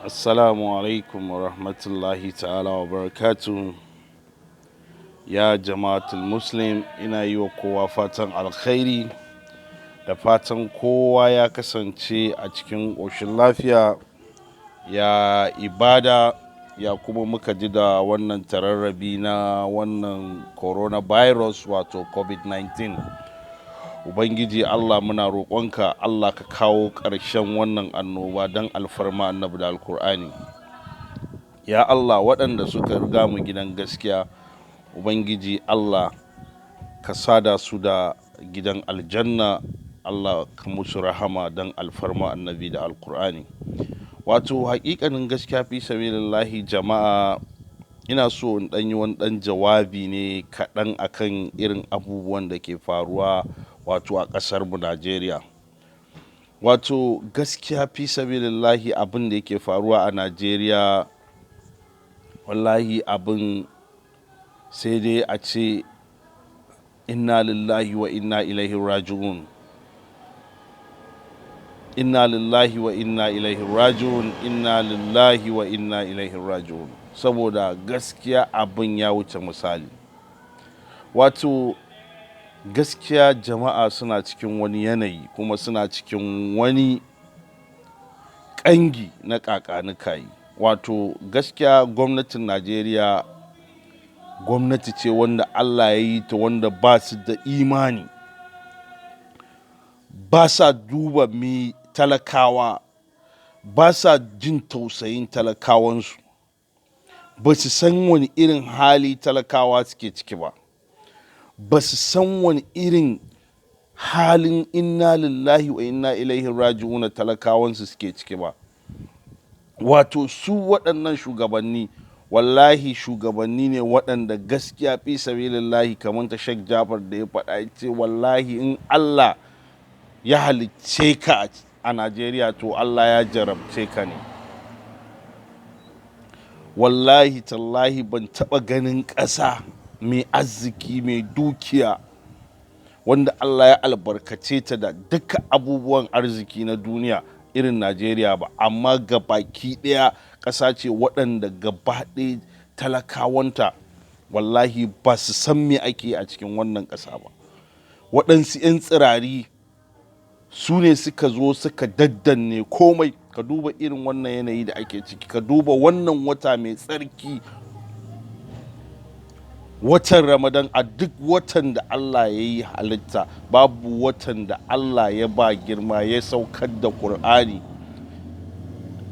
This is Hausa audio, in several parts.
Assalamu alaikum wa rahmatullahi ta'ala wa barakatuh. Ya jama'atul Muslim, ina yi wa kowa fatan alkhairi da fatan kowa ya kasance a cikin ƙoshin lafiya, ya ibada, ya kuma muka ji da wannan tararrabi na wannan coronavirus, wato COVID-19. Ubangiji Allah, muna roƙonka, Allah ka kawo ƙarshen wannan annoba don alfarma Annabi da Alkur'ani. Ya Allah, waɗanda suka riga mu gidan gaskiya, Ubangiji Allah ka sada su da gidan aljanna, Allah ka musu rahama don alfarma Annabi da Alkur'ani. Wato haƙiƙanin gaskiya, fi sabilillahi jama'a, ina so in ɗan yi wani ɗan jawabi ne kaɗan akan irin abubuwan da ke faruwa, wato a ƙasar mu Najeriya. Wato gaskiya, fi sabilillahi, abin da yake faruwa a Najeriya, wallahi abin sai dai a ce inna lillahi wa inna ilaihi raji'un. Inna lillahi wa inna ilaihi raji'un, inna lillahi wa inna ilaihi raji'un. Saboda gaskiya abin ya wuce misali. Wato gaskiya jama'a suna cikin wani yanayi, kuma suna cikin wani ƙangi na ƙaƙanikayi. Wato gaskiya gwamnatin Najeriya gwamnati ce wanda Allah ya yi ta wanda ba su da imani, ba sa duba mi talakawa, ba sa jin tausayin talakawansu, ba su san wani irin hali talakawa suke ciki ba, ba su san wani irin halin inna lillahi wa inna ilaihi raji'una talakawansu suke ciki ba. Wato su waɗannan shugabanni, wallahi shugabanni ne waɗanda gaskiya fi sabilillahi, kamar ta Sheikh Jafar da ya faɗa, ya ce wallahi in Allah ya halicce ka a Najeriya, to Allah ya jarabce ka ne. Wallahi tallahi ban taɓa ganin ƙasa mai arziki, mai dukiya, wanda Allah ya albarkace ta da duka abubuwan arziki na duniya irin Najeriya ba, amma gabaki ɗaya ƙasa ce waɗanda gaba ɗaya talakawanta wallahi ba su san me ake a cikin wannan ƙasa ba. Waɗansu 'yan tsirari su ne suka zo suka daddanne komai. Ka duba irin wannan yanayi da ake ciki, ka duba wannan wata mai tsarki, watan Ramadan. A duk watan da Allah ya yi halitta, babu watan da Allah ya ba girma ya saukar da Kur'ani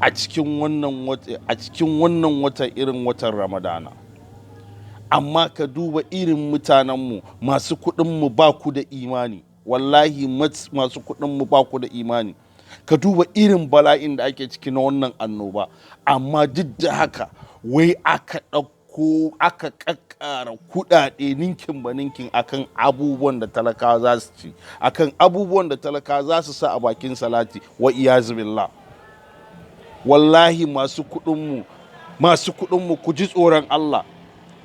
a cikin wannan wata irin watan Ramadana. Amma ka duba irin mutanenmu, masu kuɗinmu, ba ku da imani. Wallahi masu kuɗinmu ba ku da imani. Ka duba irin bala'in da ake ciki na wannan annoba, amma duk da haka wai aka ɗauko aka ƙaƙƙara kuɗaɗe ninkin ba ninkin akan abubuwan da talakawa za su ci, akan abubuwan da talakawa za su sa a bakin salati, wa iyazu billah. Wallahi masu kuɗinmu, masu kuɗinmu, ku ji tsoron Allah.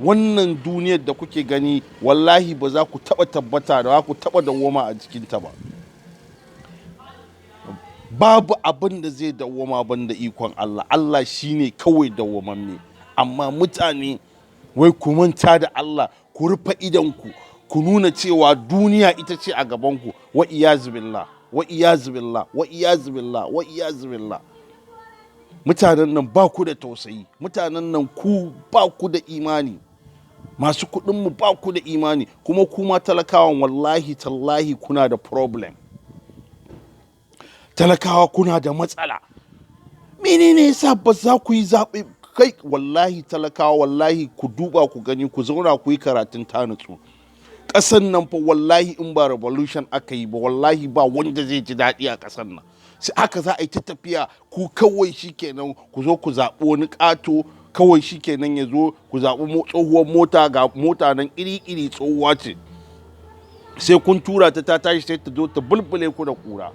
Wannan duniyar da kuke gani, wallahi ba za ku taɓa tabbata da ku taɓa dawwama a cikinta ba. Babu abin da zai dawwama banda ikon Allah. Allah shine kawai dawwamamme. Amma mutane wai ku manta da Allah, ku rufe idonku, ku nuna cewa duniya ita ce a gabanku. Wa iyazu billah, wa iyazu billah, wa iyazu billah, wa iyazu billah. Mutanen nan ba ku da tausayi, mutanen nan ku ba ku da imani. Masu kuɗinmu ba ku da imani, kuma kuma talakawan, wallahi tallahi kuna da problem. Talakawa kuna da matsala. Menene yasa ba za ku yi zaɓe? Kai, wallahi talakawa, wallahi ku duba ku gani, ku zauna ku yi karatun ta nutsu. Ƙasan nan fa, wallahi in ba revolution aka yi ba, wallahi ba wanda zai ji daɗi a ƙasan nan. Sai haka za a yi ta tafiya. Ku kawai shikenan, ku zo ku zaɓi wani ƙato, kawai shikenan ya zo ku zaɓi tsohuwar mota. Ga mota nan iri-iri, tsohuwa ce, sai kun tura ta ta tashi, sai ta zo ta bulbule ku da ƙura,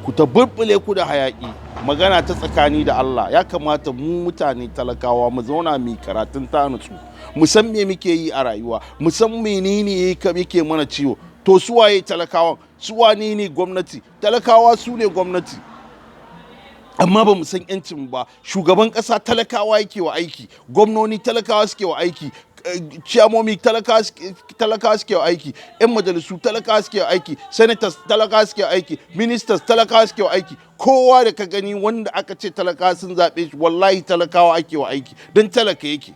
ku ta bulbule ku da hayaƙi. Magana ta tsakani da Allah, ya kamata mu mutane talakawa mu zauna mu karatun ta nutsu, mu san me muke yi a rayuwa, mu san menene yake mana ciwo. To su waye talakawan? Su wane ne gwamnati? Talakawa su ne gwamnati. Amma ba mu san yancin ba. Shugaban ƙasa talakawa yake wa aiki, gwamnoni talakawa suke wa aiki, ciyamomi talakawa suke wa aiki, 'yan majalisu talakawa suke wa aiki, senators talakawa suke wa aiki, ministers talakawa suke wa aiki. Kowa da ka gani wanda aka ce talakawa sun zaɓe shi, wallahi talakawa ake wa aiki, don talaka yake.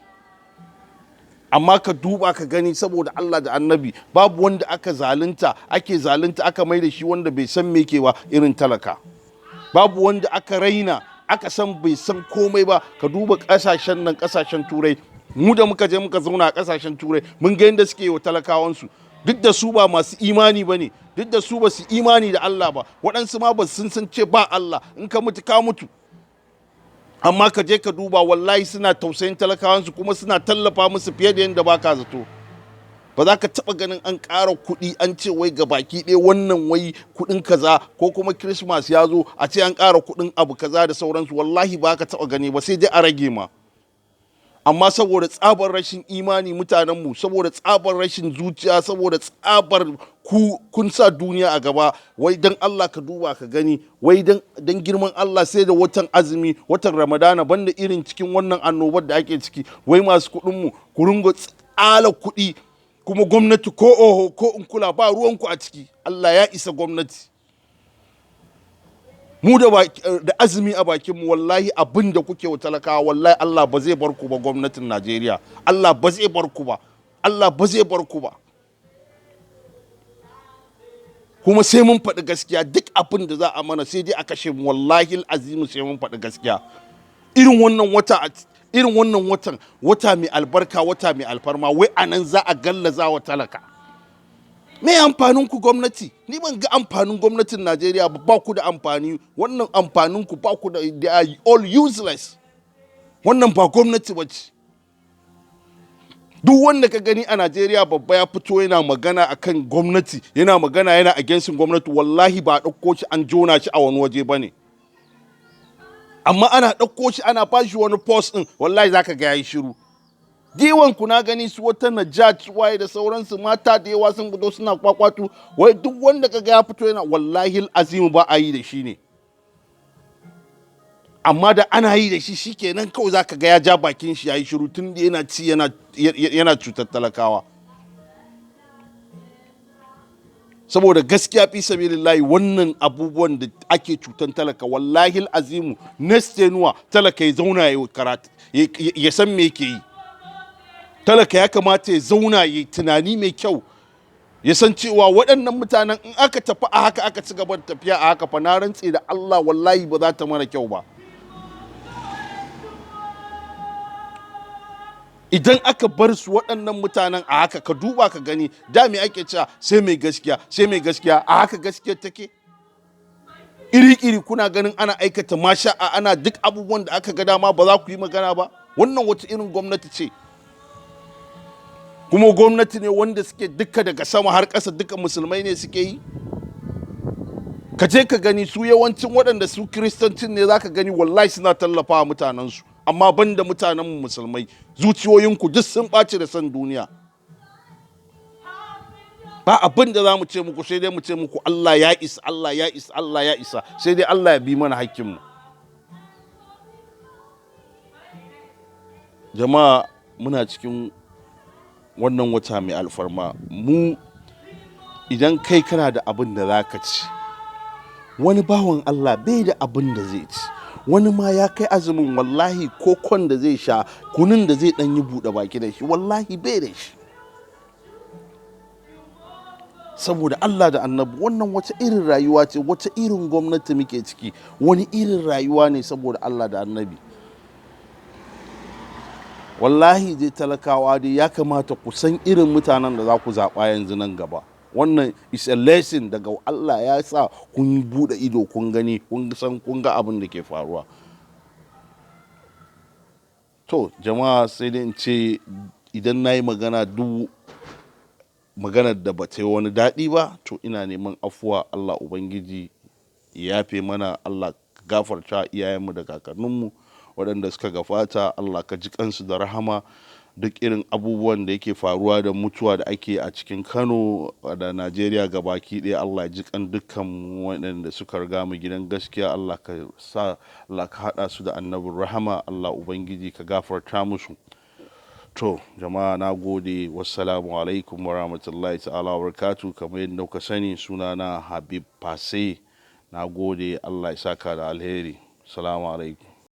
Amma ka duba ka gani, saboda Allah da Annabi, babu wanda aka zalunta, ake zalunta, aka mai da shi wanda bai san me ke ba irin talaka. Babu wanda aka raina, aka san bai san komai ba. Ka duba kasashen nan, kasashen Turai. Mu da muka je muka zauna a kasashen Turai, mun ga yadda suke yi wa talakawansu. Duk da su ba masu imani ba ne, duk da su ba su imani da Allah ba, waɗansu ma ba sun san ce ba Allah, in ka mutu ka mutu, amma ka je ka duba, wallahi suna tausayin talakawansu kuma suna tallafa musu fiye da yadda baka zato. Ba za ka taɓa ganin an ƙara kuɗi an ce wai ga baki ɗaya wannan wai kuɗin kaza, ko kuma Christmas ya zo a ce an ƙara kuɗin abu kaza da sauransu. Wallahi ba ka taɓa gani ba, sai dai a rage ma. Amma saboda tsabar rashin imani mutanenmu, saboda tsabar rashin zuciya, saboda tsabar ku kun sa duniya a gaba, wai dan Allah ka duba ka gani, wai dan girman Allah, sai da watan azumi, watan Ramadana, banda irin cikin wannan annobar da ake ciki, wai masu kuɗinmu ku ringa tsala kuɗi, kuma gwamnati ko oho ko in kula, ba ruwanku a ciki. Allah ya isa, gwamnati. Mu da azumi a bakinmu, wallahi abin da kuke wa talakawa, wallahi Allah ba zai bar ku ba. Gwamnatin Najeriya, Allah ba zai bar ku ba, Allah ba zai bar ku ba. Kuma sai mun faɗi gaskiya. Duk abin da za a mana, sai dai a kashe mu, wallahi azimu sai mun faɗi gaskiya. Irin wannan wata, irin wannan watan, wata mai albarka, wata mai alfarma, wai anan za a gallaza wa talaka. Me amfanin ku, gwamnati? Ni ban ga amfanin gwamnatin Najeriya ba. Ba ku da amfani. Wannan amfanin ku ba ku da, they are all useless. Wannan ba gwamnati ba ce. Duk wanda ka gani a Najeriya babba ya fito yana magana akan gwamnati, yana magana, yana against gwamnati, wallahi ba a ɗauko shi an jona shi a wani waje ba ne. Amma ana ɗauko shi ana bashi wani post ɗin, wallahi zaka ga yayi shiru. Diwan ku na gani su wata Najat waye da sauransu, mata da yawa sun fito suna kwakwatu. Wai duk wanda kaga ya fito yana, wallahi azimu ba a yi da shi ne. Amma da ana yi da shi, shikenan, kawai zaka ga ya ja bakin shi yayi shiru, tun da yana ci yana cutar talakawa. Saboda gaskiya, fi sabilillahi, wannan abubuwan da ake cutan talaka, wallahi azimu next tenuwa talaka ya zauna ya karatu, ya san me yake yi. Talaka ya kamata ya zauna ya yi tunani mai kyau, ya san cewa waɗannan mutanen, in aka tafi a haka, aka ci gaba da tafiya a haka fa, na rantse da Allah, wallahi ba za ta mana kyau ba. Idan aka bar su waɗannan mutanen a haka, ka duba ka gani, da me ake cewa? Sai mai gaskiya, sai mai gaskiya. A haka gaskiyar take iri-iri. Kuna ganin ana aikata masha'a, ana duk abubuwan da aka ga dama, ba za ku yi magana ba. Wannan wata irin gwamnati ce? Kuma gwamnati ne wanda suke duka daga sama har ƙasa duka musulmai ne suke yi. Ka je ka gani, su yawancin waɗanda su Kiristancin ne, za ka gani wallahi suna tallafa wa mutanensu, amma banda mutanenmu musulmai, zuciyoyinku duk sun ɓaci da son duniya. Ba abin da za mu ce muku, sai dai mu ce muku Allah ya isa, Allah ya isa, Allah ya isa. Sai dai Allah ya bi mana hakkinmu. Jama'a, muna cikin wannan wata mai alfarma. Mu idan kai kana da abin da za ka ci, wani bawan Allah bai da abin da zai ci. Wani ma ya kai azumin, wallahi kokon da zai sha, kunun da zai dan yi buɗe baki da shi, wallahi bai da shi. Saboda Allah da Annabi, wannan wata irin rayuwa ce? Wata irin gwamnati muke ciki? Wani irin rayuwa ne, saboda Allah da Annabi? Wallahi dai talakawa dai ya kamata ku san irin mutanen da za ku zaɓa yanzu nan gaba. Wannan is a lesson daga Allah, ya sa kun buɗe ido, kun gani, kun san, kun ga abin da ke faruwa. To jama'a, sai dai in ce idan na yi magana, duk maganar da ba ta yi wani daɗi ba, to ina neman afuwa. Allah Ubangiji ya yafe mana. Allah gafarta iyayenmu da kakanninmu waɗanda suka gabata. Allah ka ji kansu da rahama. Duk irin abubuwan da yake faruwa da mutuwa da ake a cikin Kano da Najeriya gabaki ɗaya, Allah ya ji kan dukkan waɗanda suka riga mu gidan gaskiya. Allah ka sa, Allah ka haɗa su da Annabin rahama. Allah Ubangiji ka gafarta musu. To jama'a, na gode. Wassalamu alaikum wa rahmatullahi ta'ala wa barakatu. Kamar yadda kuka sani, sunana Habib Fase. Na gode, Allah ya saka da alheri. Salamu alaikum.